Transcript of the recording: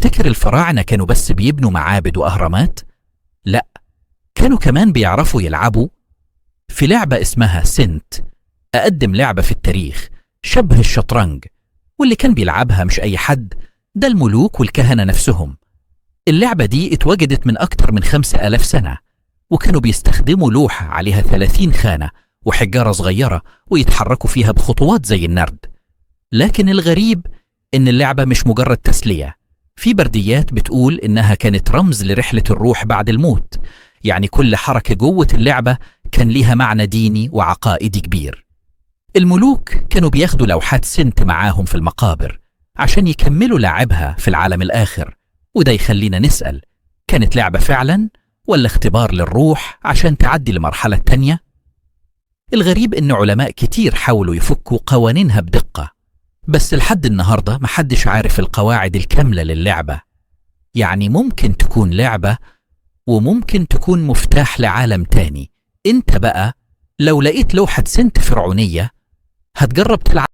تفتكر الفراعنة كانوا بس بيبنوا معابد وأهرامات؟ لا، كانوا كمان بيعرفوا يلعبوا في لعبة اسمها سنت، أقدم لعبة في التاريخ شبه الشطرنج، واللي كان بيلعبها مش أي حد، ده الملوك والكهنة نفسهم. اللعبة دي اتوجدت من أكتر من 5000 سنة، وكانوا بيستخدموا لوحة عليها 30 خانة وحجارة صغيرة ويتحركوا فيها بخطوات زي النرد. لكن الغريب إن اللعبة مش مجرد تسلية، في برديات بتقول إنها كانت رمز لرحلة الروح بعد الموت، يعني كل حركة جوه اللعبة كان ليها معنى ديني وعقائدي كبير. الملوك كانوا بياخدوا لوحات سنت معاهم في المقابر عشان يكملوا لعبها في العالم الآخر، وده يخلينا نسأل، كانت لعبة فعلا ولا اختبار للروح عشان تعدي لمرحلة تانية؟ الغريب إن علماء كتير حاولوا يفكوا قوانينها بدقة، بس لحد النهاردة محدش عارف القواعد الكاملة للعبة. يعني ممكن تكون لعبة وممكن تكون مفتاح لعالم تاني. انت بقى لو لقيت لوحة سنت فرعونية هتجرب تلعب؟